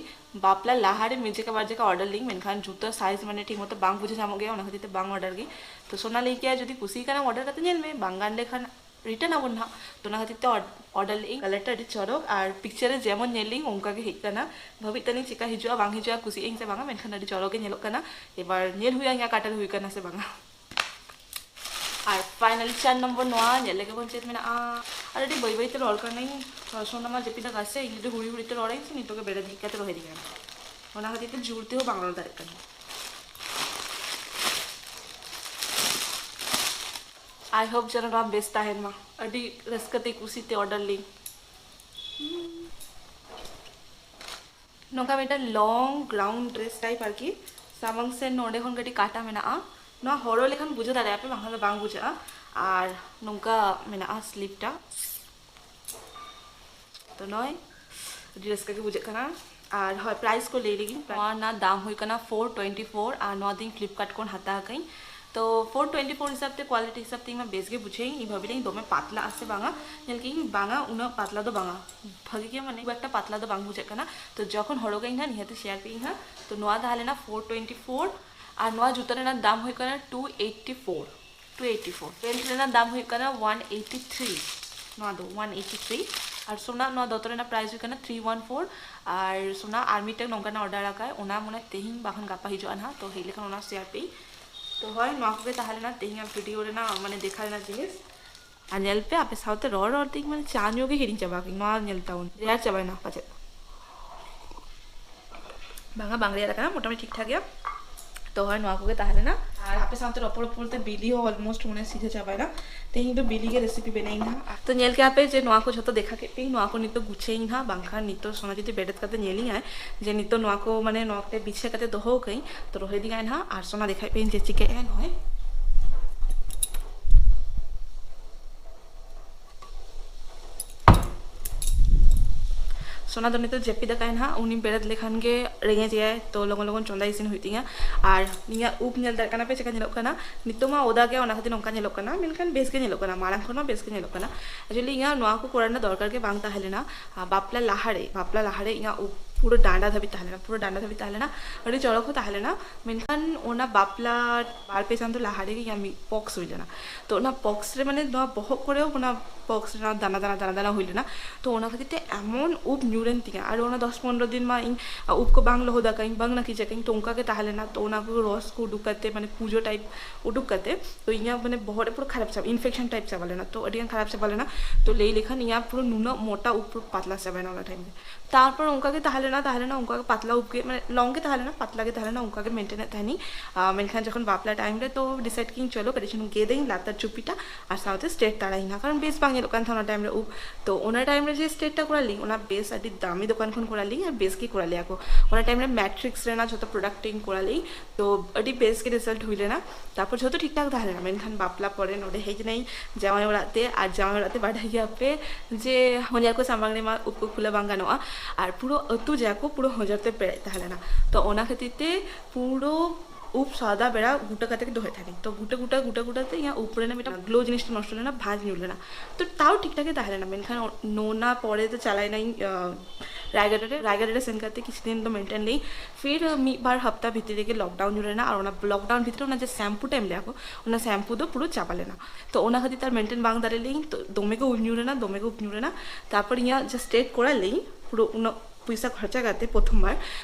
ᱵᱟᱯᱞᱟ ᱞᱟᱦᱟᱨᱮ ᱢᱤᱫ ᱡᱮᱠᱟ ᱵᱟᱨ ᱡᱮᱠᱟ order ᱞᱤᱧ, ᱢᱮᱱᱠᱷᱟᱱ ᱡᱩᱛᱟᱹ size ᱢᱟᱱᱮ ᱴᱷᱤᱠ ᱢᱚᱛᱚ ᱵᱟᱝ ᱵᱩᱡᱷᱟᱹᱣ ᱧᱟᱢᱚᱜ ᱜᱮᱭᱟ, ᱚᱱᱟ ᱠᱷᱟᱹᱛᱤᱨ ᱛᱮ ᱵᱟᱝ order ᱜᱮ᱾ ᱛᱚ ᱥᱳᱱᱟ ᱞᱟᱹᱭ ᱠᱮᱭᱟ ᱡᱩᱫᱤ ᱠᱩᱥᱤ ᱠᱟᱱᱟᱢ order ᱠᱟᱛᱮ ᱧᱮᱞ ᱢᱮ, ᱵᱟᱝ ᱜᱟᱱ ᱞᱮᱠᱷᱟᱱ return ᱟᱵᱚᱱ ᱱᱟᱦᱟᱜ᱾ ᱛᱚ ᱚᱱᱟ ᱠᱷᱟᱹᱛᱤᱨ ᱛᱮ order ᱞᱮᱫ ᱟᱹᱧ᱾ Colour ᱴᱟ ᱟᱹᱰᱤ ᱪᱚᱨᱚᱠ ᱟᱨ picture ᱨᱮ ᱡᱮᱢᱚᱱ ᱧᱮᱞ ᱞᱤᱧ ᱚᱱᱠᱟ ᱜᱮ ᱦᱮᱡ ᱠᱟᱱᱟ᱾ ᱵᱷᱟᱹᱵᱤ ᱛᱟᱹᱞᱤᱧ ᱪᱮᱠᱟ ᱦᱤᱡᱩᱜᱼᱟ ᱵᱟᱝ ᱦᱤᱡᱩᱜᱼᱟ, ᱠᱩᱥᱤᱜ ᱟᱹᱧ ᱥᱮ ᱵᱟᱝᱟ, ᱢᱮᱱᱠᱷᱟᱱ ᱟᱹᱰᱤ ᱪᱚᱨᱚᱠ ᱜᱮ ᱧᱮᱞᱚᱜ ᱠᱟᱱᱟ᱾ ᱮᱵᱟᱨ ᱧᱮᱞ ᱦᱩᱭᱩᱜᱼᱟ ᱤᱧᱟᱹᱜ ᱚᱠᱟᱴᱟᱜ ᱨᱮ ᱦᱩᱭ ᱠᱟᱱᱟ ᱥᱮ ᱵᱟᱝᱟ᱾ ᱟᱨ finally ᱪᱟᱨ ᱱᱚᱢᱵᱚᱨ ᱱᱚᱣᱟ ᱧᱮᱞ ᱞᱮᱜᱮ ᱵᱚᱱ ᱪᱮᱫ ᱢᱮᱱᱟᱜᱼᱟ᱾ ᱟᱨ ᱟᱹᱰᱤ ᱵᱟᱹᱭ ᱵᱟᱹᱭ ᱛᱮ ᱨᱚᱲ ᱠᱟᱹᱱᱟᱹᱧ, ᱥᱳᱱᱟ ᱢᱟ ᱡᱟᱹᱯᱤᱫ ᱟᱠᱟᱫ ᱥᱮ, ᱤᱧ ᱡᱩᱫᱤ ᱦᱩᱲᱤ ᱦᱩᱲᱤ ᱛᱮ ᱨᱚᱲᱟᱹᱧ ᱥᱮ ᱱᱤᱛᱚᱜ ᱜᱮ ᱵᱮᱨᱮᱫ ᱦᱮᱡ ᱠᱟᱛᱮ ᱨᱚᱲ ᱤᱫᱤ ᱠᱟᱱᱟ, ᱚᱱᱟ ᱠᱷᱟᱹᱛᱤᱨ ᱛᱮ ᱡᱳᱨ ᱛᱮᱦᱚᱸ ᱵᱟᱝ ᱨᱚᱲ ᱫᱟᱲᱮᱭᱟᱜ ᱠᱟᱱᱟ᱾ I hope ᱡᱮᱱᱚ ᱱᱚᱣᱟ ᱵᱮᱥ ᱛᱟᱦᱮᱱ ᱢᱟ᱾ ᱟᱹᱰᱤ ᱨᱟᱹᱥᱠᱟᱹ ᱛᱮ ᱠᱩᱥᱤ ᱛᱮ order ᱞᱤᱧ᱾ ᱱᱚᱝᱠᱟ ᱢᱤᱫᱴᱟᱝ long gown dress type ᱟᱨᱠᱤ, ᱥᱟᱢᱟᱝ ᱥᱮᱫ ᱱᱚᱸᱰᱮ ᱠᱷᱚᱱ ᱠᱟᱹᱴᱤᱡ ᱠᱟᱴᱟ ᱢᱮᱱᱟᱜᱼᱟ᱾ ᱱᱚᱣᱟ ᱦᱚᱨᱚᱜ ᱞᱮᱠᱷᱟᱱ ᱵᱩᱡᱷᱟᱹᱣ ᱫᱟᱲᱮᱭᱟᱜᱼᱟ ᱯᱮ, ᱵᱟᱝᱠᱷᱟᱱ ᱫᱚ ᱵᱟᱝ ᱵᱩᱡᱷᱟᱹᱜᱼᱟ᱾ ᱟᱨ ᱱᱚᱝᱠᱟ ᱢᱮᱱᱟᱜᱼᱟ sleeve ᱴᱟ᱾ ᱛᱚ ᱱᱚᱜᱼᱚᱭ ᱟᱹᱰᱤ ᱨᱟᱹᱥᱠᱟᱹ ᱜᱮ ᱵᱩᱡᱷᱟᱹᱜ ᱠᱟᱱᱟ᱾ ᱟᱨ ᱦᱳᱭ, price ᱠᱚ ᱞᱟᱹᱭ ᱞᱮᱜᱤᱧ᱾ ᱱᱚᱣᱟ ᱨᱮᱱᱟᱜ ᱫᱟᱢ ᱦᱩᱭᱩᱜ ᱠᱟᱱᱟ four twenty four ᱟᱨ ᱱᱚᱣᱟ ᱫᱚ ᱤᱧ Flipkart ᱠᱷᱚᱱ ᱦᱟᱛᱟᱣ ᱟᱠᱟᱫᱟᱹᱧ᱾ ᱛᱚ four twenty four ᱦᱤᱥᱟᱹᱵ ᱛᱮ, quality ᱦᱤᱥᱟᱹᱵ ᱛᱮ ᱤᱧ ᱢᱟ ᱵᱮᱥ ᱜᱮ ᱵᱩᱡᱷᱟᱹᱣᱤᱧ᱾ ᱤᱧ ᱵᱷᱟᱵᱤ ᱞᱮᱫᱟᱹᱧ ᱫᱚᱢᱮ ᱯᱟᱛᱞᱟᱜᱼᱟ ᱥᱮ ᱵᱟᱝᱟ, ᱧᱮᱞ ᱠᱮᱫᱟᱹᱧ ᱵᱟᱝᱟ, ᱩᱱᱟᱹᱜ ᱯᱟᱛᱞᱟ ᱫᱚ ᱵᱟᱝᱟ, ᱵᱷᱟᱹᱜᱤ ᱜᱮ, ᱢᱟᱱᱮ ᱠᱷᱩᱵ ᱮᱠᱴᱟ ᱯᱟᱛᱞᱟ ᱫᱚ ᱵᱟᱝ ᱵᱩᱡᱷᱟᱹᱜ ᱠᱟᱱᱟ᱾ ᱛᱚ ᱡᱚᱠᱷᱚᱱ ᱦᱚᱨᱚᱜᱟᱹᱧ ᱦᱟᱸᱜ ᱱᱤᱦᱟᱹᱛ share ᱯᱮ ᱤᱧ ᱦᱟᱸᱜ᱾ ᱛᱚ ᱱᱚᱣᱟ ᱛᱟᱦᱮᱸ ᱞᱮᱱᱟ four twenty four ᱟᱨ ᱱᱚᱣᱟ ᱡᱩᱛᱟᱹ ᱨᱮᱱᱟᱜ ᱫᱟᱢ ᱦᱩᱭᱩᱜ ᱠᱟᱱᱟ two eighty four᱾ Two eighty four, belt ᱨᱮᱱᱟᱜ ᱫᱟᱢ ᱦᱩᱭᱩᱜ ᱠᱟᱱᱟ one eighty three᱾ ᱱᱚᱣᱟ ᱫᱚ one eighty three᱾ ᱟᱨ ᱥᱳᱱᱟ, ᱱᱚᱣᱟ ᱫᱚᱛᱚ ᱨᱮᱱᱟᱜ price ᱦᱩᱭᱩᱜ ᱠᱟᱱᱟ three one four᱾ ᱟᱨ ᱥᱳᱱᱟ ᱟᱨ ᱢᱤᱫᱴᱟᱝ ᱱᱚᱝᱠᱟᱱᱟᱜ order ᱟᱠᱟᱫ, ᱚᱱᱟ ᱢᱚᱱᱮ ᱛᱮᱦᱮᱧ ᱵᱟᱠᱷᱟᱱ ᱜᱟᱯᱟ ᱦᱤᱡᱩᱜᱼᱟ ᱱᱟᱦᱟᱜ, ᱛᱚ ᱦᱮᱡ ᱞᱮᱠᱷᱟᱱ ᱚᱱᱟ share ᱯᱮ᱾ ᱛᱚ ᱦᱳᱭ, ᱱᱚᱣᱟ ᱠᱚᱜᱮ ᱛᱟᱦᱮᱸ ᱞᱮᱱᱟ ᱛᱮᱦᱮᱧᱟᱜ video ᱨᱮᱱᱟᱜ ᱢᱟᱱᱮ ᱫᱮᱠᱷᱟ ᱨᱮᱱᱟᱜ ᱡᱤᱱᱤᱥ᱾ ᱟᱨ ᱧᱮᱞ ᱯᱮ, ᱟᱯᱮ ᱥᱟᱶᱛᱮ ᱨᱚᱲ ᱨᱚᱲ ᱛᱮ ᱤᱧ ᱢᱟᱱᱮ ᱪᱟ ᱧᱩ ᱜᱮ ᱦᱤᱲᱤᱧ ᱪᱟᱵᱟ ᱠᱮᱫᱟᱹᱧ ᱱᱚᱣᱟ ᱧᱮᱞ ᱛᱟᱵᱚᱱ᱾ ᱨᱮᱭᱟᱲ ᱪᱟᱵᱟᱭᱮᱱᱟ ᱯᱟᱪᱮᱫ? ᱵᱟᱝᱟ, ᱵᱟᱝ ᱨᱮᱭᱟᱲ ᱟᱠᱟᱱᱟ, ᱢᱚᱴᱟᱢᱩᱴᱤ ᱴᱷᱤᱠ ᱴᱷᱟᱠ ᱜᱮᱭᱟ᱾ ᱛᱚ ᱦᱳᱭ, ᱱᱚᱣᱟ ᱠᱚᱜᱮ ᱛᱟᱦᱮᱸ ᱞᱮᱱᱟ᱾ ᱟᱨ ᱟᱯᱮ ᱥᱟᱶᱛᱮ ᱨᱚᱯᱚᱲ ᱨᱚᱯᱚᱲ ᱛᱮ ᱵᱤᱞᱤ ᱦᱚᱸ almost ᱢᱟᱱᱮ ᱥᱤᱡᱷᱟᱹ ᱪᱟᱵᱟᱭᱮᱱᱟ᱾ ᱛᱮᱦᱮᱧ ᱫᱚ ᱵᱤᱞᱤ ᱜᱮ recipe ᱵᱮᱱᱟᱣᱤᱧ ᱦᱟᱸᱜ᱾ ᱛᱚ ᱧᱮᱞ ᱠᱮᱜᱼᱟ ᱯᱮ ᱡᱮ ᱱᱚᱣᱟ ᱠᱚ ᱡᱷᱚᱛᱚ ᱫᱮᱠᱷᱟ ᱠᱮᱫ ᱯᱮᱭᱟᱹᱧ, ᱱᱚᱣᱟ ᱠᱚ ᱱᱤᱛᱚᱜ ᱜᱩᱪᱷᱟᱹᱭᱤᱧ ᱦᱟᱸᱜ, ᱵᱟᱝᱠᱷᱟᱱ ᱱᱤᱛᱚᱜ ᱥᱳᱱᱟ ᱡᱩᱫᱤ ᱵᱮᱨᱮᱫ ᱠᱟᱛᱮ ᱧᱮᱞᱤᱧᱟᱭ ᱡᱮ ᱱᱤᱛᱚᱜ ᱱᱚᱣᱟ ᱠᱚ ᱢᱟᱱᱮ ᱱᱚᱣᱟ ᱠᱚ ᱵᱤᱪᱷᱟᱹ ᱠᱟᱛᱮ ᱫᱚᱦᱚ ᱠᱟᱹᱧ, ᱛᱚ ᱨᱚᱦᱚᱭ ᱫᱤᱧᱟᱭ ᱦᱟᱸᱜ᱾ ᱟᱨ ᱥᱳᱱᱟ ᱫᱮᱠᱷᱟᱭ ᱯᱮᱭᱟᱹᱧ ᱡᱮ ᱪᱤᱠᱟᱹᱭᱮᱫᱼᱟᱭ ᱱᱚᱜᱼᱚᱭ᱾ ᱥᱳᱱᱟ ᱫᱚ ᱱᱤᱛᱚᱜ ᱡᱟᱹᱯᱤᱫ ᱟᱠᱟᱭ ᱱᱟᱦᱟᱜ, ᱩᱱᱤ ᱵᱮᱨᱮᱫ ᱞᱮᱠᱷᱟᱱ ᱜᱮ ᱨᱮᱸᱜᱮᱡᱮᱭᱟᱭ, ᱛᱚ ᱞᱚᱜᱚᱱ ᱞᱚᱜᱚᱱ ᱪᱚᱸᱫᱟ ᱤᱥᱤᱱ ᱦᱩᱭᱩᱜ ᱛᱤᱧᱟ᱾ ᱟᱨ ᱤᱧᱟᱹᱜ ᱩᱵ ᱧᱮᱞ ᱫᱟᱲᱮᱭᱟᱜ ᱠᱟᱱᱟ ᱯᱮ ᱪᱮᱠᱟ ᱧᱮᱞᱚᱜ ᱠᱟᱱᱟ? ᱱᱤᱛᱚᱜ ᱢᱟ ᱚᱫᱟ ᱜᱮᱭᱟ, ᱚᱱᱟ ᱠᱷᱟᱹᱛᱤᱨ ᱱᱚᱝᱠᱟ ᱧᱮᱞᱚᱜ ᱠᱟᱱᱟ, ᱢᱮᱱᱠᱷᱟᱱ ᱵᱮᱥ ᱜᱮ ᱧᱮᱞᱚᱜ ᱠᱟᱱᱟ, ᱢᱟᱲᱟᱝ ᱠᱷᱚᱱ ᱢᱟ ᱵᱮᱥ ᱜᱮ ᱧᱮᱞᱚᱜ ᱠᱟᱱᱟ᱾ Actually ᱤᱧᱟᱹᱜ ᱱᱚᱣᱟ ᱠᱚ ᱠᱚᱨᱟᱣ ᱨᱮᱱᱟᱜ ᱫᱚᱨᱠᱟᱨ ᱜᱮ ᱵᱟᱝ ᱛᱟᱦᱮᱸ ᱞᱮᱱᱟ᱾ ᱟᱨ ᱵᱟᱯᱞᱟ ᱞᱟᱦᱟᱨᱮ, ᱵᱟᱯᱞᱟ ᱞᱟᱦᱟᱨᱮ ᱤᱧᱟᱹᱜ ᱩᱵ ᱯᱩᱨᱟᱹ ᱰᱟᱸᱰᱟ ᱫᱷᱟᱹᱵᱤᱡ ᱛᱟᱦᱮᱸ ᱞᱮᱱᱟ, ᱯᱩᱨᱟᱹ ᱰᱟᱸᱰᱟ ᱫᱷᱟᱹᱵᱤᱡ ᱛᱟᱦᱮᱸ ᱞᱮᱱᱟ, ᱟᱹᱰᱤ ᱪᱚᱨᱚᱠ ᱦᱚᱸ ᱛᱟᱦᱮᱸ ᱞᱮᱱᱟ᱾ ᱢᱮᱱᱠᱷᱟᱱ ᱚᱱᱟ ᱵᱟᱯᱞᱟ ᱵᱟᱨ ᱯᱮ ᱪᱟᱸᱫᱳ ᱞᱟᱦᱟ ᱨᱮᱜᱮ ᱤᱧᱟᱹᱜ ᱢᱤᱫ ᱯᱚᱠᱥ ᱦᱩᱭ ᱞᱮᱱᱟ᱾ ᱛᱚ ᱚᱱᱟ ᱯᱚᱠᱥ ᱨᱮ ᱢᱟᱱᱮ ᱱᱚᱣᱟ ᱵᱚᱦᱚᱜ ᱠᱚᱨᱮ ᱦᱚᱸ ᱚᱱᱟ ᱯᱚᱠᱥ ᱨᱮᱱᱟᱜ ᱫᱟᱱᱟ ᱫᱟᱱᱟ ᱫᱟᱱᱟ ᱫᱟᱱᱟ ᱦᱩᱭ ᱞᱮᱱᱟ᱾ ᱛᱚ ᱚᱱᱟ ᱠᱷᱟᱹᱛᱤᱨ ᱛᱮ ᱮᱢᱚᱱ ᱩᱵ ᱧᱩᱨᱮᱱ ᱛᱤᱧᱟ, ᱟᱨ ᱚᱱᱟ ᱫᱚᱥ ᱯᱚᱱᱨᱚ ᱫᱤᱱ ᱢᱟ ᱤᱧ ᱩᱵ ᱠᱚ ᱵᱟᱝ ᱞᱚᱦᱚᱫ ᱟᱠᱟᱫᱟᱹᱧ, ᱵᱟᱝ ᱱᱟᱹᱠᱤᱡ ᱟᱠᱟᱫᱟᱹᱧ, ᱛᱚ ᱚᱱᱠᱟ ᱜᱮ ᱛᱟᱦᱮᱸ ᱞᱮᱱᱟ᱾ ᱛᱚ ᱚᱱᱟ ᱠᱚ ᱨᱚᱥ ᱠᱚ ᱩᱰᱩᱠ ᱠᱟᱛᱮ ᱢᱟᱱᱮ ᱯᱩᱡᱟᱹ type ᱩᱰᱩᱠ ᱠᱟᱛᱮ, ᱛᱚ ᱤᱧᱟᱹᱜ ᱢᱟᱱᱮ ᱵᱚᱦᱚᱜ ᱨᱮ ᱯᱩᱨᱟᱹ ᱠᱷᱟᱨᱟᱯ ᱪᱟᱵᱟ, infection type ᱪᱟᱵᱟ ᱞᱮᱱᱟ, ᱛᱚ ᱟᱹᱰᱤ ᱜᱟᱱ ᱠᱷᱟᱨᱟᱯ ᱪᱟᱵᱟ ᱞᱮᱱᱟ᱾ ᱛᱚ ᱞᱟᱹᱭ ᱞᱮᱠᱷᱟᱱ ᱤᱧᱟᱹᱜ ᱯᱩᱨᱟᱹ ᱱᱩᱱᱟᱹᱜ ᱢᱚᱴᱟ ᱩᱵ ᱯᱩᱨᱟᱹ ᱯᱟᱛᱞᱟ ᱪᱟᱵᱟᱭᱮᱱᱟ ᱚᱱᱟ time ᱨᱮ᱾ ᱛᱟᱨᱯᱚᱨ ᱚᱱᱠᱟ ᱜᱮ ᱛᱟᱦᱮᱸ ᱞᱮᱱᱟ, ᱛᱟᱦᱮᱸ ᱞᱮᱱᱟ ᱚᱱᱠᱟ ᱜᱮ ᱯᱟᱛᱞᱟ ᱩᱵ ᱜᱮ, ᱢᱟᱱᱮ long ᱜᱮ ᱛᱟᱦᱮᱸ ᱞᱮᱱᱟ, ᱯᱟᱛᱞᱟ ᱜᱮ ᱛᱟᱦᱮᱸ ᱞᱮᱱᱟ, ᱚᱱᱠᱟ ᱜᱮ maintain ᱮᱫ ᱛᱟᱦᱮᱱᱤᱧ᱾ ᱟᱨ ᱢᱮᱱᱠᱷᱟᱱ ᱡᱚᱠᱷᱚᱱ ᱵᱟᱯᱞᱟ time ᱨᱮ, ᱛᱚ decide ᱠᱤᱧ ᱪᱚᱞᱚ ᱠᱟᱹᱴᱤᱡ ᱪᱩᱞᱩᱝ ᱜᱮᱫᱟᱹᱧ ᱞᱟᱛᱟᱨ ᱪᱩᱯᱤᱴᱟ ᱟᱨ ᱥᱟᱶᱛᱮ straight ᱛᱟᱲᱟᱭᱤᱧ ᱦᱟᱸᱜ, ᱠᱟᱨᱚᱱ ᱵᱮᱥ ᱵᱟᱝ ᱧᱮᱞᱚᱜ ᱠᱟᱱ ᱛᱟᱦᱮᱱᱟ ᱚᱱᱟ time ᱨᱮ ᱩᱵ᱾ ᱛᱚ ᱚᱱᱟ time ᱨᱮ ᱡᱮ straight ᱴᱟ ᱠᱚᱨᱟᱣ ᱞᱤᱧ, ᱚᱱᱟ ᱵᱮᱥ ᱟᱹᱰᱤ ᱫᱟᱢᱤ ᱫᱚᱠᱟᱱ ᱠᱷᱚᱱ ᱠᱚᱨᱟᱣ ᱞᱤᱧ, ᱟᱨ ᱵᱮᱥ ᱜᱮ ᱠᱚᱨᱟᱣ ᱞᱮᱭᱟ ᱠᱚ᱾ ᱚᱱᱟ time ᱨᱮ Matrix ᱨᱮᱱᱟᱜ ᱡᱷᱚᱛᱚ product ᱤᱧ ᱠᱚᱨᱟᱣ ᱞᱤᱧ, ᱛᱚ ᱟᱹᱰᱤ ᱵᱮᱥ ᱜᱮ result ᱦᱩᱭ ᱞᱮᱱᱟ᱾ ᱛᱟᱨᱯᱚᱨ ᱡᱷᱚᱛᱚ ᱴᱷᱤᱠ ᱴᱷᱟᱠ ᱛᱟᱦᱮᱸ ᱞᱮᱱᱟ, ᱢᱮᱱᱠᱷᱟᱱ ᱵᱟᱯᱞᱟ ᱯᱚᱨᱮ ᱱᱚᱰᱮ ᱦᱮᱡ ᱮᱱᱟᱹᱧ ᱡᱟᱶᱟᱭ ᱚᱲᱟᱜ ᱛᱮ, ᱟᱨ ᱡᱟᱶᱟᱭ ᱚᱲᱟᱜ ᱛᱮ ᱵᱟᱰᱟᱭ ᱜᱮᱭᱟ ᱯᱮ ᱡᱮ ᱦᱚᱧᱦᱟᱨ ᱠᱚ ᱥᱟᱢᱟᱝ ᱨᱮᱢᱟ ᱩᱵ ᱠᱚ ᱠᱷᱩᱞᱟᱹ ᱵᱟᱝ ᱜᱟᱱᱚᱜᱼᱟ, ᱟᱨ ᱯᱩᱨᱟᱹ ᱟᱹᱛᱩ ᱡᱟᱠᱚ ᱯᱩᱨᱟᱹ ᱦᱚᱧᱦᱟᱨ ᱛᱮ ᱯᱮᱨᱮᱡ ᱛᱟᱦᱮᱸ ᱞᱮᱱᱟ᱾ ᱛᱚ ᱚᱱᱟ ᱠᱷᱟᱹᱛᱤᱨ ᱛᱮ ᱯᱩᱨᱟᱹ ᱩᱵ ᱥᱟᱫᱟ ᱵᱮᱲᱟ ᱜᱩᱴᱟᱹ ᱠᱟᱛᱮ ᱜᱮ ᱫᱚᱦᱚᱭᱮᱫ ᱛᱟᱦᱮᱱᱤᱧ᱾ ᱛᱚ ᱜᱩᱴᱟᱹ ᱜᱩᱴᱟᱹ ᱜᱩᱴᱟᱹ ᱜᱩᱴᱟᱹ ᱛᱮ ᱤᱧᱟᱹᱜ ᱩᱵ ᱨᱮᱱᱟᱜ ᱢᱤᱫᱴᱟᱝ glow ᱡᱤᱱᱤᱥᱴᱟ ᱱᱚᱥᱴᱚ ᱞᱮᱱᱟ, ᱵᱷᱟᱸᱡᱽ ᱧᱩᱨ ᱞᱮᱱᱟ᱾ ᱛᱚ ᱛᱟᱣ ᱴᱷᱤᱠ ᱴᱷᱟᱠ ᱜᱮ ᱛᱟᱦᱮᱸ ᱞᱮᱱᱟ, ᱢᱮᱱᱠᱷᱟᱱ ᱚᱱᱟ ᱯᱚᱨᱮ ᱫᱚ ᱪᱟᱞᱟᱣ ᱮᱱᱟᱹᱧ, ᱟᱸ, ᱨᱟᱭᱜᱟᱰᱟ ᱨᱮ, ᱨᱟᱭᱜᱟᱰᱟ ᱨᱮ ᱥᱮᱱ ᱠᱟᱛᱮ ᱠᱤᱪᱷᱩ ᱫᱤᱱ ᱫᱚ maintain ᱞᱮᱫᱟᱹᱧ᱾ ᱯᱷᱤᱨ ᱢᱤᱫ ᱵᱟᱨ ᱦᱟᱯᱛᱟ ᱵᱷᱤᱛᱤᱨ ᱨᱮᱜᱮ lockdown ᱧᱩᱨ ᱮᱱᱟ, ᱟᱨ ᱚᱱᱟ lockdown ᱵᱷᱤᱛᱨᱤ ᱨᱮ ᱚᱱᱟ ᱡᱮ shampoo ᱴᱟ ᱮᱢ ᱞᱮᱫᱟ ᱠᱚ, ᱚᱱᱟ shampoo ᱫᱚ ᱯᱩᱨᱟᱹ ᱪᱟᱵᱟ ᱞᱮᱱᱟ᱾ ᱛᱚ ᱚᱱᱟ ᱠᱷᱟᱹᱛᱤᱨ ᱛᱮ ᱟᱨ maintain ᱵᱟᱝ ᱫᱟᱲᱮ ᱞᱮᱫᱟᱹᱧ, ᱛᱚ ᱫᱚᱢᱮ ᱜᱮ ᱩᱵ ᱧᱩᱨ ᱮᱱᱟ, ᱫᱚᱢᱮ ᱜᱮ ᱩᱵ ᱧᱩᱨ ᱮᱱᱟ᱾ ᱛᱟᱨᱯᱚᱨ ᱤᱧᱟᱹᱜ ᱡᱟ straight ᱠᱚᱨᱟᱣ ᱞᱮᱫᱟᱹᱧ, ᱯᱩᱨᱟᱹ ᱩᱱᱟᱹᱜ ᱯᱚᱭᱥᱟ ᱠᱷᱚᱨᱪᱟ ᱠᱟᱛᱮ ᱯᱨᱚᱛᱷᱚᱢ ᱵᱟᱨ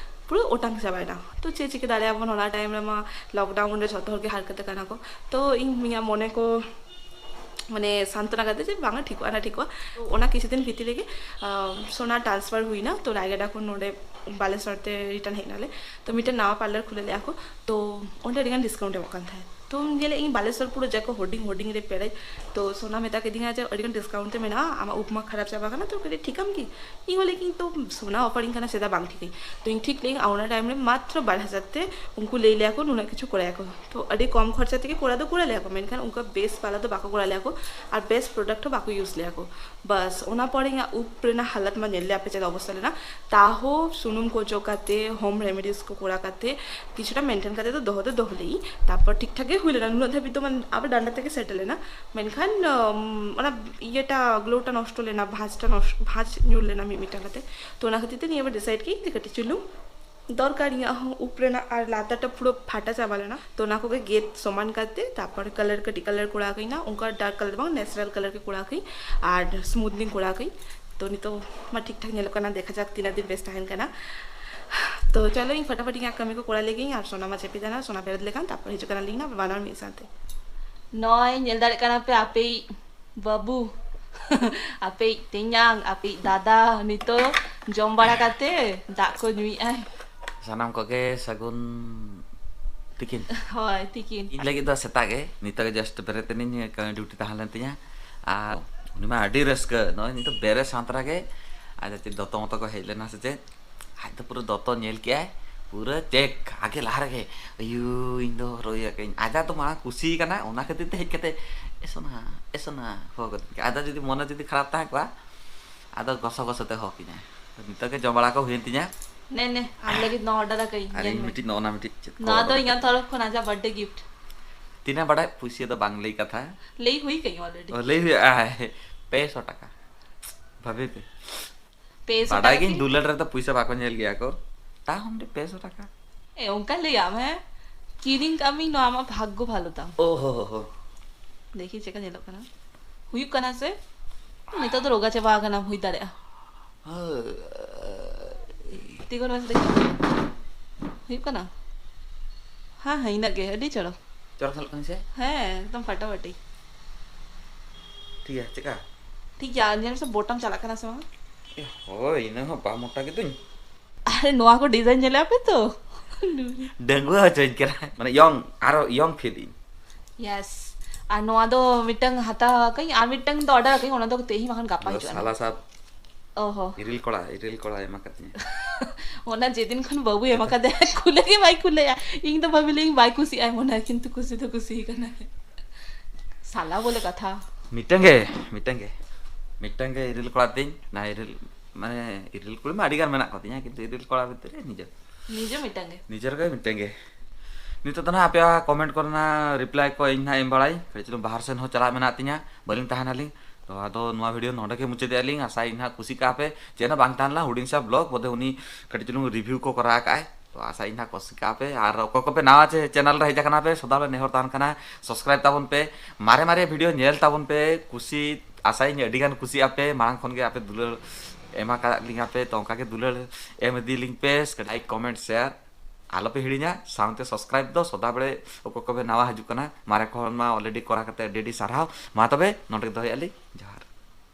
ᱯᱩᱨᱟᱹ ᱚᱴᱟᱝ ᱪᱟᱵᱟᱭᱮᱱᱟ᱾ ᱛᱚ ᱪᱮᱫ ᱪᱤᱠᱟᱹ ᱫᱟᱲᱮᱭᱟᱜᱼᱟ ᱵᱚᱱ, ᱚᱱᱟ time ᱨᱮᱢᱟ lockdown ᱨᱮ ᱡᱷᱚᱛᱚ ᱦᱚᱲ ᱜᱮ ᱦᱟᱨᱠᱮᱛ ᱟᱠᱟᱱᱟ ᱠᱚ᱾ ᱛᱚ ᱤᱧ ᱤᱧᱟᱹᱜ ᱢᱚᱱᱮ ᱠᱚ ᱢᱟᱱᱮ ᱥᱟᱱᱛᱚᱱᱟ ᱠᱟᱛᱮ ᱡᱮ ᱵᱟᱝᱟ ᱴᱷᱤᱠᱚᱜᱼᱟ, ᱱᱟ ᱴᱷᱤᱠᱚᱜᱼᱟ᱾ ᱛᱚ ᱚᱱᱟ ᱠᱤᱪᱷᱩ ᱫᱤᱱ ᱵᱷᱤᱛᱤᱨ ᱨᱮᱜᱮ, ᱟᱸ, ᱥᱳᱱᱟ transfer ᱦᱩᱭᱱᱟ᱾ ᱛᱚ ᱨᱟᱭᱜᱟᱰᱟ ᱠᱷᱚᱱ ᱱᱚᱰᱮ ᱵᱟᱞᱮᱥᱚᱨ ᱛᱮ ᱨᱤᱴᱟᱨᱱ ᱦᱮᱡ ᱱᱟᱞᱮ᱾ ᱛᱚ ᱢᱤᱫᱴᱮᱱ ᱱᱟᱣᱟ ᱯᱟᱨᱞᱟᱨ ᱠᱷᱩᱞᱟᱹ ᱞᱮᱫᱼᱟ ᱠᱚ, ᱛᱚ ᱚᱸᱰᱮ ᱟᱹᱰᱤᱜᱟᱱ ᱰᱤᱥᱠᱟᱣᱩᱱᱴ ᱮᱢᱚᱜ ᱠᱟᱱ ᱛᱟᱦᱮᱸᱫ᱾ ᱛᱚ ᱧᱮᱞᱮᱫ ᱤᱧ ᱵᱟᱞᱮᱥᱚᱨ ᱯᱩᱨᱟᱹ ᱡᱟ ᱠᱚ ᱦᱳᱨᱰᱤᱝ ᱦᱳᱨᱰᱤᱝ ᱨᱮ ᱯᱮᱨᱮᱡ᱾ ᱛᱚ ᱥᱳᱱᱟ ᱢᱮᱛᱟ ᱠᱮᱫᱤᱧᱟ ᱡᱮ ᱟᱹᱰᱤᱜᱟᱱ ᱰᱤᱥᱠᱟᱣᱩᱱᱴ ᱛᱮ ᱢᱮᱱᱟᱜᱼᱟ, ᱟᱢᱟᱜ ᱩᱵ ᱢᱟ ᱠᱷᱟᱨᱟᱯ ᱪᱟᱵᱟ ᱠᱟᱱᱟ, ᱛᱚ ᱠᱟᱹᱴᱤᱡ ᱴᱷᱤᱠᱟᱢ ᱠᱤ? ᱤᱧ ᱦᱚᱸ ᱞᱟᱹᱭ ᱠᱤᱧ ᱛᱚ ᱥᱳᱱᱟ ᱚᱯᱷᱟᱨᱤᱧ ᱠᱟᱱᱟ, ᱪᱮᱫᱟᱜ ᱵᱟᱝ ᱴᱷᱤᱠᱟᱹᱧ? ᱛᱚ ᱤᱧ ᱴᱷᱤᱠ ᱞᱮᱭᱟᱹᱧ, ᱚᱱᱟ ᱴᱟᱭᱤᱢ ᱨᱮ ᱢᱟᱛᱨᱚ ᱵᱟᱨ ᱦᱟᱡᱟᱨ ᱛᱮ ᱩᱱᱠᱩ ᱞᱟᱹᱭ ᱞᱮᱭᱟ ᱠᱚ ᱱᱩᱱᱟᱹᱜ ᱠᱤᱪᱷᱩ ᱠᱚᱨᱟᱭᱟ ᱠᱚ᱾ ᱛᱚ ᱟᱹᱰᱤ ᱠᱚᱢ ᱠᱷᱚᱨᱪᱟ ᱛᱮᱜᱮ ᱠᱚᱨᱟᱣ ᱫᱚ ᱠᱚᱨᱟᱣ ᱞᱮᱭᱟ ᱠᱚ, ᱢᱮᱱᱠᱷᱟᱱ ᱚᱱᱠᱟ ᱵᱮᱥ ᱵᱟᱞᱟ ᱫᱚ ᱵᱟᱠᱚ ᱠᱚᱨᱟᱣ ᱞᱮᱭᱟ ᱠᱚ, ᱟᱨ ᱵᱮᱥ ᱯᱨᱚᱰᱟᱠᱴ ᱦᱚᱸ ᱵᱟᱠᱚ ᱤᱭᱩᱡᱽ ᱞᱮᱭᱟ ᱠᱚ᱾ ᱵᱟᱥ ᱚᱱᱟ ᱯᱚᱨᱮ ᱤᱧᱟᱹᱜ ᱩᱵ ᱨᱮᱱᱟᱜ ᱦᱟᱞᱚᱛ ᱢᱟ ᱧᱮᱞ ᱞᱮ ᱟᱯᱮ ᱪᱮᱫ ᱚᱵᱚᱥᱛᱟ ᱞᱮᱱᱟ᱾ ᱛᱟᱦᱚᱸ ᱥᱩᱱᱩᱢ ᱠᱚ ᱚᱡᱚᱜ ᱠᱟᱛᱮ, ᱦᱳᱢ ᱨᱮᱢᱮᱰᱤᱡᱽ ᱠᱚ ᱠᱚᱨᱟᱣ ᱠᱟᱛᱮ, ᱠᱤᱪᱷᱩᱴᱟ ᱢᱮᱱᱴᱮᱱ ᱠᱟᱛᱮ ᱫᱚ ᱫᱚᱦᱚ ᱫᱚ ᱫᱚᱦᱚ ᱞᱮᱭᱟᱹᱧ᱾ ᱛᱟᱨᱯᱚᱨ ᱴᱷᱤᱠ ᱴᱷᱟᱠ ᱜᱮ ᱦᱩᱭ ᱞᱮᱱᱟ, ᱱᱩᱱᱟᱹᱜ ᱫᱷᱟᱹᱵᱤᱡ ᱫᱚ ᱢᱟᱱᱮ ᱟᱵᱟᱨ ᱰᱟᱸᱰᱟ ᱛᱮᱜᱮ ᱥᱮᱴᱮᱨ ᱞᱮᱱᱟ᱾ ᱢᱮᱱᱠᱷᱟᱱ ᱚᱱᱟ ᱤᱭᱟᱹᱴᱟ, ᱜᱞᱳᱴᱟ ᱱᱚᱥᱴᱚ ᱞᱮᱱᱟ, ᱵᱷᱟᱸᱡᱽᱴᱟ ᱱᱚᱥᱴᱚ, ᱵᱷᱟᱸᱡᱽ ᱧᱩᱨ ᱞᱮᱱᱟ ᱢᱤᱫ ᱢᱤᱫᱴᱟᱝ ᱠᱟᱛᱮ᱾ ᱛᱚ ᱚᱱᱟ ᱠᱷᱟᱹᱛᱤᱨ ᱛᱮ ᱱᱤᱭᱟᱹ ᱵᱟᱨ ᱰᱤᱥᱟᱭᱤᱰ ᱠᱮᱫᱟᱹᱧ ᱡᱮ ᱠᱟᱹᱴᱤᱡ ᱪᱩᱞᱩᱝ ᱫᱚᱨᱠᱟᱨ ᱤᱧᱟᱹᱜ ᱦᱚᱸ ᱩᱵ ᱨᱮᱱᱟᱜ, ᱟᱨ ᱞᱟᱛᱟᱨᱴᱟ ᱯᱩᱨᱟᱹ ᱯᱷᱟᱴᱟ ᱪᱟᱵᱟ ᱞᱮᱱᱟ᱾ ᱛᱚ ᱚᱱᱟ ᱠᱚᱜᱮ ᱜᱮᱫ ᱥᱚᱢᱟᱱ ᱠᱟᱛᱮ, ᱛᱟᱨᱯᱚᱨ ᱠᱟᱞᱟᱨ ᱠᱟᱹᱴᱤᱡ ᱠᱟᱞᱟᱨ ᱠᱚᱨᱟᱣ ᱠᱟᱹᱧ ᱱᱟ, ᱚᱱᱠᱟ ᱰᱟᱨᱠ ᱠᱟᱞᱟᱨ ᱵᱟᱝ, ᱱᱮᱪᱟᱨᱟᱞ ᱠᱟᱞᱟᱨ ᱜᱮ ᱠᱚᱨᱟᱣ ᱠᱟᱹᱧ᱾ ᱟᱨ ᱥᱢᱩᱛᱷᱱᱤᱝ ᱠᱚᱨᱟᱣ ᱠᱟᱹᱧ᱾ ᱛᱚ ᱱᱤᱛᱚᱜ ᱢᱟ ᱴᱷᱤᱠ ᱴᱷᱟᱠ ᱧᱮᱞᱚᱜ ᱠᱟᱱᱟ, ᱫᱮᱠᱷᱟ ᱡᱟᱠ ᱛᱤᱱᱟᱹᱜ ᱫᱤᱱ ᱵᱮᱥ ᱛᱟᱦᱮᱱ ᱠᱟᱱᱟ᱾ ᱛᱚ ᱪᱚᱞᱚ ᱤᱧ ᱯᱷᱟᱴᱟᱯᱷᱟᱴᱤ ᱤᱧᱟᱹᱜ ᱠᱟᱹᱢᱤ ᱠᱚ ᱠᱚᱨᱟᱣ ᱞᱮᱜᱮ, ᱟᱨ ᱥᱳᱱᱟ ᱢᱟ ᱪᱮᱯᱮ ᱫᱟᱱᱟ, ᱥᱳᱱᱟ ᱵᱮᱨᱮᱫ ᱞᱮᱠᱷᱟᱱ ᱛᱟᱨᱯᱚᱨ ᱦᱤᱡᱩᱜ ᱠᱟᱱᱟ ᱞᱤᱧ ᱱᱟ ᱵᱟᱱᱟᱨ ᱢᱤᱫ ᱥᱟᱶᱛᱮ᱾ ᱱᱚᱜᱼᱚᱭ ᱧᱮᱞ ᱫᱟᱲᱮᱭᱟᱜ ᱠᱟᱱᱟ ᱯᱮ ᱟᱯᱮᱭᱤᱡ ᱵᱟᱹᱵᱩ, ᱟᱯᱮᱭᱤᱡ ᱛᱮᱧᱟᱝ, ᱟᱯᱮᱭᱤᱡ ᱫᱟᱫᱟ ᱱᱤᱛᱚᱜ ᱡᱚᱢ ᱵᱟᱲᱟ ᱠᱟᱛᱮ ᱫᱟᱜ ᱠᱚ ᱧᱩᱭᱮᱫᱼᱟᱭ᱾ ᱥᱟᱱᱟᱢ ᱠᱚᱜᱮ ᱥᱟᱹᱜᱩᱱ ᱛᱤᱠᱤᱱ᱾ ᱦᱳᱭ, ᱛᱤᱠᱤᱱ᱾ ᱤᱧ ᱞᱟᱹᱜᱤᱫ ᱫᱚ ᱥᱮᱛᱟᱜ ᱜᱮ, ᱱᱤᱛᱚᱜ ᱜᱮ ᱡᱟᱥᱴ ᱵᱮᱨᱮᱫ ᱮᱱᱟᱹᱧ, ᱠᱟᱹᱢᱤ ᱰᱤᱭᱩᱴᱤ ᱛᱟᱦᱮᱸ ᱞᱮᱱ ᱛᱤᱧᱟ᱾ ᱟᱨ ᱩᱱᱤ ᱢᱟ ᱟᱹᱰᱤ ᱨᱟᱹᱥᱠᱟᱹ, ᱱᱚᱜᱼᱚᱭ ᱱᱤᱛᱚᱜ ᱵᱮᱨᱮᱫ ᱥᱟᱶ ᱛᱚᱨᱟ ᱜᱮ ᱟᱡ ᱪᱮᱫ ᱫᱚᱛᱚ ᱢᱚᱛᱚ ᱠᱚ ᱦᱮᱡ ᱞᱮᱱᱟ ᱥᱮ ᱪᱮᱫ, ᱟᱡ ᱫᱚ ᱯᱩᱨᱟᱹ ᱫᱚᱛᱚ ᱧᱮᱞ ᱠᱮᱜᱼᱟᱭ, ᱯᱩᱨᱟᱹ ᱪᱮᱠ ᱟᱜᱮ ᱞᱟᱦᱟ ᱨᱮᱜᱮ, ᱟᱭᱩ, ᱤᱧ ᱫᱚ ᱦᱚᱨᱚᱜ ᱟᱠᱟᱫᱟᱹᱧ᱾ ᱟᱡᱟᱜ ᱫᱚ ᱢᱟᱲᱟᱝ ᱠᱩᱥᱤ ᱠᱟᱱᱟ, ᱚᱱᱟ ᱠᱷᱟᱹᱛᱤᱨ ᱛᱮ ᱦᱮᱡ ᱠᱟᱛᱮ, "ᱮ ᱥᱳᱱᱟ, ᱮ ᱥᱳᱱᱟ", ᱦᱚᱦᱚ ᱠᱟᱛᱮ᱾ ᱟᱡᱟᱜ ᱡᱩᱫᱤ ᱢᱚᱱᱮ ᱡᱩᱫᱤ ᱠᱷᱟᱨᱟᱯ ᱛᱟᱦᱮᱸ ᱠᱚᱜᱼᱟ, ᱟᱫᱚ ᱜᱚᱥᱚ ᱜᱚᱥᱚ ᱛᱮ ᱦᱚᱦᱚ ᱠᱤᱧᱟᱭ᱾ ᱱᱤᱛᱚᱜ ᱜᱮ ᱡᱚᱢ ᱵᱟᱲᱟ ᱠᱚ ᱦᱩᱭᱮᱱ ᱛᱤᱧᱟ᱾ ᱱᱮ, ᱱᱮ, ᱟᱢ ᱞᱟᱹᱜᱤᱫ ᱱᱚᱣᱟ ᱚᱨᱰᱟᱨ ᱟᱠᱟᱫᱟᱹᱧ, ᱟᱨ ᱧᱮᱞ ᱤᱧ ᱢᱮ᱾ ᱢᱤᱫᱴᱤᱡ ᱱᱚᱜᱼᱚ ᱱᱟ ᱢᱤᱫᱴᱤᱡ ᱪᱮᱫ ᱠᱚ ᱱᱚᱣᱟ ᱫᱚ ᱚᱨᱰᱟᱨ ᱤᱧᱟᱹᱜ ᱟᱠᱟᱫᱟ? ᱛᱚᱨᱚᱯ ᱠᱷᱚᱱ ᱟᱡᱟᱜ ᱵᱟᱨᱛᱷᱰᱮ ᱜᱤᱯᱷᱴ᱾ ᱛᱤᱱᱟᱹᱜ ᱵᱟᱰᱟᱭ, ᱯᱩᱭᱥᱟᱹ ᱫᱚ ᱵᱟᱝ ᱞᱟᱹᱭ ᱠᱟᱛᱷᱟ᱾ ᱞᱟᱹᱭ ᱦᱩᱭ ᱠᱟᱹᱧ ᱚᱞᱨᱮᱰᱤ᱾ ᱚ, ᱞᱟᱹᱭ ᱦᱩᱭᱩᱜᱼᱟ᱾ ᱯᱮ ᱥᱚ ᱴᱟᱠᱟ᱾ ᱵᱷᱟᱵᱤ ᱯᱮ᱾ ᱯᱮ ᱥᱚ ᱵᱟᱰᱟᱭ ᱴᱟᱠᱟ ᱜᱤᱧ, ᱠᱤ? ᱫᱩᱞᱟᱹᱲ ᱨᱮᱫᱚ ᱯᱩᱭᱥᱟᱹ ᱵᱟᱠᱚ ᱧᱮᱞ ᱜᱮᱭᱟ ᱠᱚ᱾ ᱛᱟᱦᱚᱸ ᱯᱮ ᱥᱚ ᱴᱟᱠᱟ᱾ ᱮ, ᱚᱱᱠᱟ ᱞᱟᱹᱭᱟᱢ, ᱦᱮᱸ? ᱠᱤᱨᱤᱧ ᱠᱟᱜ ᱢᱤᱧ, ᱱᱚᱣᱟ ᱟᱢᱟᱜ ᱵᱷᱟᱜᱽᱜᱚ ᱵᱷᱟᱞᱚ ᱛᱟᱢ᱾ ᱳ ᱦᱳ ᱦᱳ ᱦᱳ᱾ ᱫᱮᱠᱷᱤ ᱪᱮᱫᱠᱟ ᱧᱮᱞᱚᱜ ᱠᱟᱱᱟ᱾ ᱦᱩᱭᱩᱜ ᱠᱟᱱᱟ ᱥᱮ? ᱱᱤᱛᱚᱜ ᱫᱚ ᱨᱳᱜᱟ ᱪᱟᱵᱟ ᱟᱠᱟᱱᱟᱢ, ᱦᱩᱭ ᱫᱟᱲᱮᱭᱟᱜᱼᱟ᱾ ᱦᱳᱭ᱾ ᱛᱤᱸᱜᱩᱱ ᱢᱮᱥᱮ ᱫᱮᱠᱷᱤ᱾ ᱦᱩᱭᱩᱜ ᱠᱟᱱᱟ? ᱦᱮᱸ, ᱦᱮᱸ, ᱤᱱᱟᱹᱜ ᱜᱮ, ᱟᱹᱰᱤ ᱪᱚᱨᱚᱠ᱾ ᱪᱚᱨᱚᱠ ᱧᱮᱞᱚᱜ ᱠᱟᱱᱟ ᱥᱮ? ᱦᱮᱸ, ᱮᱠᱫᱚᱢ ᱯᱷᱟᱴᱟᱯᱷᱟᱴᱤ᱾ ᱴᱷᱤᱠ ᱜᱮᱭᱟ, ᱪᱮᱠᱟ? ᱴᱷᱤᱠ ᱜᱮᱭᱟ, ᱧᱮᱞ ᱢᱮᱥᱮ, ᱵᱳᱴᱟᱢ ᱪᱟᱞᱟᱜ ᱠᱟᱱᱟ ᱥᱮ ᱵᱟᱝ? ᱮ, ᱦᱳᱭ, ᱤᱱᱟᱹ ᱦᱚᱸ ᱵᱟᱝ ᱢᱚᱴᱟ ᱜᱮᱫᱩᱧ᱾ ᱱᱚᱣᱟ ᱠᱚ ᱰᱤᱡᱟᱭᱤᱱ ᱧᱮᱞᱮᱫ ᱟᱯᱮ ᱛᱚ? ᱰᱟᱺᱜᱩᱣᱟᱹ ᱦᱚᱪᱚᱧ ᱠᱟᱱᱟ, ᱢᱟᱱᱮ ᱭᱚᱝ, ᱟᱨᱚ ᱭᱚᱝ ᱯᱷᱤᱞ ᱤᱧ᱾ ᱭᱮᱥ᱾ ᱟᱨ ᱱᱚᱣᱟ ᱫᱚ ᱢᱤᱫᱴᱟᱝ ᱦᱟᱛᱟᱣ ᱟᱠᱟᱫᱟᱹᱧ, ᱟᱨ ᱢᱤᱫᱴᱟᱝ ᱫᱚ ᱚᱨᱰᱟᱨ ᱟᱠᱟᱫᱟᱹᱧ, ᱚᱱᱟ ᱫᱚ ᱛᱮᱦᱮᱧ ᱵᱟᱠᱷᱟᱱ ᱜᱟᱯᱟ ᱦᱤᱡᱩᱜᱼᱟ᱾ ᱥᱟᱞᱟ ᱥᱟᱵ ᱚᱦᱚ᱾ ᱤᱨᱤᱞ ᱠᱚᱲᱟ, ᱤᱨᱤᱞ ᱠᱚᱲᱟ ᱮᱢ ᱟᱠᱟᱫᱤᱧᱟ᱾ ᱚᱱᱟ ᱡᱮᱫᱤᱱ ᱠᱷᱚᱱ ᱵᱟᱹᱵᱩᱭ ᱮᱢ ᱟᱠᱟᱫᱮᱭᱟ, ᱠᱷᱩᱞᱟᱹ ᱜᱮ ᱵᱟᱭ ᱠᱷᱩᱞᱟᱹᱭᱟ᱾ ᱤᱧ ᱫᱚ ᱵᱷᱟᱵᱤ ᱞᱮᱭᱟᱹᱧ ᱵᱟᱭ ᱠᱩᱥᱤᱜᱼᱟᱭ ᱢᱚᱱᱮ, ᱠᱤᱱᱛᱩ ᱠᱩᱥᱤ ᱫᱚ ᱠᱩᱥᱤ ᱠᱟᱱᱟᱭ᱾ ᱥᱟᱞᱟ ᱵᱚᱞᱮ ᱠᱟᱛᱷᱟ᱾ ᱢᱤᱫᱴᱟᱝ ᱜᱮ, ᱢᱤᱫᱴᱟᱝ ᱜᱮ, ᱢᱤᱫᱴᱟᱝ ᱜᱮ ᱤᱨᱤᱞ ᱠᱚᱲᱟ ᱛᱤᱧ᱾ ᱱᱟ ᱤᱨᱤᱞ, ᱢᱟᱱᱮ, ᱤᱨᱤᱞ ᱠᱩᱲᱤ ᱢᱟ ᱟᱹᱰᱤ ᱜᱟᱱ ᱢᱮᱱᱟᱜ ᱠᱚᱛᱤᱧᱟ, ᱠᱤᱱᱛᱩ ᱤᱨᱤᱞ ᱠᱚᱲᱟ ᱵᱷᱤᱛᱨᱤ ᱨᱮ ᱱᱤᱡᱮ, ᱱᱤᱡᱮ ᱢᱤᱫᱴᱟᱝ ᱜᱮ᱾ ᱱᱤᱡᱮᱨ ᱜᱮ ᱢᱤᱫᱴᱟᱝ ᱜᱮ᱾ ᱱᱤᱛᱚᱜ ᱫᱚ ᱱᱟᱦᱟᱜ ᱟᱯᱮᱭᱟᱜ ᱠᱚᱢᱮᱱᱴ ᱠᱚᱨᱮᱱᱟᱜ ᱨᱤᱯᱞᱟᱭ ᱠᱚ ᱤᱧ ᱱᱟᱦᱟᱜ ᱮᱢ ᱵᱟᱲᱟᱭ, ᱠᱟᱹᱴᱤᱡ ᱪᱩᱞᱩᱝ ᱵᱟᱦᱟᱨ ᱥᱮᱱ ᱦᱚᱸ ᱪᱟᱞᱟᱜ ᱢᱮᱱᱟᱜ ᱛᱤᱧᱟ, ᱵᱟᱹᱞᱤᱧ ᱛᱟᱦᱮᱱᱟᱞᱤᱧ᱾ ᱛᱚ ᱟᱫᱚ ᱱᱚᱣᱟ ᱵᱷᱤᱰᱤᱭᱳ ᱱᱚᱰᱮ ᱜᱮ ᱢᱩᱪᱟᱹᱫᱮᱜᱼᱟ ᱞᱤᱧ᱾ ᱟᱥᱟᱭᱟᱹᱧ ᱱᱟᱦᱟᱜ ᱠᱩᱥᱤ ᱠᱟᱜᱼᱟ ᱯᱮ᱾ ᱪᱮᱫ ᱦᱚᱸ ᱵᱟᱝ ᱛᱟᱦᱮᱸ ᱞᱮᱱᱟ, ᱦᱩᱰᱤᱧ ᱥᱟ ᱵᱞᱚᱜ ᱵᱚᱫᱮ ᱩᱱᱤ ᱠᱟᱹᱴᱤᱡ ᱪᱩᱞᱩᱝ ᱨᱤᱵᱷᱤᱭᱩ ᱠᱚ ᱠᱚᱨᱟᱣ ᱠᱟᱜᱼᱟᱭ᱾ ᱛᱚ ᱟᱥᱟᱭᱟᱹᱧ ᱱᱟᱦᱟᱜ ᱠᱩᱥᱤ ᱠᱟᱜᱼᱟ ᱯᱮ᱾ ᱟᱨ ᱚᱠᱚᱭ ᱠᱚᱯᱮ ᱱᱟᱣᱟ ᱪᱮ ᱪᱮᱱᱮᱞ ᱨᱮ ᱦᱮᱡ ᱟᱠᱟᱱᱟ ᱯᱮ, ᱥᱚᱫᱟ ᱦᱚᱲ ᱱᱮᱦᱚᱨ ᱛᱟᱦᱮᱱ ᱠᱟᱱᱟ, ᱥᱟᱵᱥᱠᱨᱟᱭᱤᱵ ᱛᱟᱵᱚᱱ ᱯᱮ, ᱢᱟᱨᱮ ᱢᱟᱨᱮ ᱵᱷᱤᱰᱤᱭᱳ ᱧᱮᱞ ᱛᱟᱵᱚᱱ ᱯᱮ᱾ ᱠᱩᱥᱤ, ᱟᱥᱟᱭᱟᱹᱧ ᱟᱹᱰᱤ ᱜᱟᱱ ᱠᱩᱥᱤᱜ ᱟᱯᱮ, ᱢᱟᱲᱟᱝ ᱠᱷᱚᱱ ᱜᱮ ᱟᱯᱮ ᱫᱩᱞᱟᱹᱲ ᱮᱢ ᱟᱠᱟᱫ ᱞᱤᱧᱟ ᱯᱮ, ᱛᱚ ᱚᱱᱠᱟ ᱜᱮ ᱫᱩᱞᱟᱹᱲ ᱮᱢ ᱤᱫᱤ ᱞᱤᱧ ᱯᱮ᱾ ᱞᱟᱭᱤᱠ, ᱠᱚᱢᱮᱱᱴ, ᱥᱮᱭᱟᱨ ᱟᱞᱚᱯᱮ ᱦᱤᱲᱤᱧᱟ, ᱥᱟᱶᱛᱮ ᱥᱟᱵᱥᱠᱨᱟᱭᱤᱵ ᱫᱚ ᱥᱚᱫᱟ ᱵᱮᱲᱮ᱾ ᱚᱠᱚᱭ ᱠᱚᱯᱮ ᱱᱟᱣᱟ ᱦᱤᱡᱩᱜ ᱠᱟᱱᱟ, ᱢᱟᱨᱮ ᱠᱚ ᱦᱚᱲ ᱢᱟ ᱚᱞᱨᱮᱰᱤ ᱠᱚᱨᱟᱣ ᱠᱟᱛᱮ ᱟᱹᱰᱤ ᱟᱹᱰᱤ ᱥᱟᱨᱦᱟᱣ᱾ ᱢᱟ ᱛᱚᱵᱮ ᱱᱚᱰᱮ ᱜᱮ ᱫᱚᱦᱚᱭᱮᱫᱼᱟ ᱞᱤᱧ, ᱡᱚᱦᱟᱨ᱾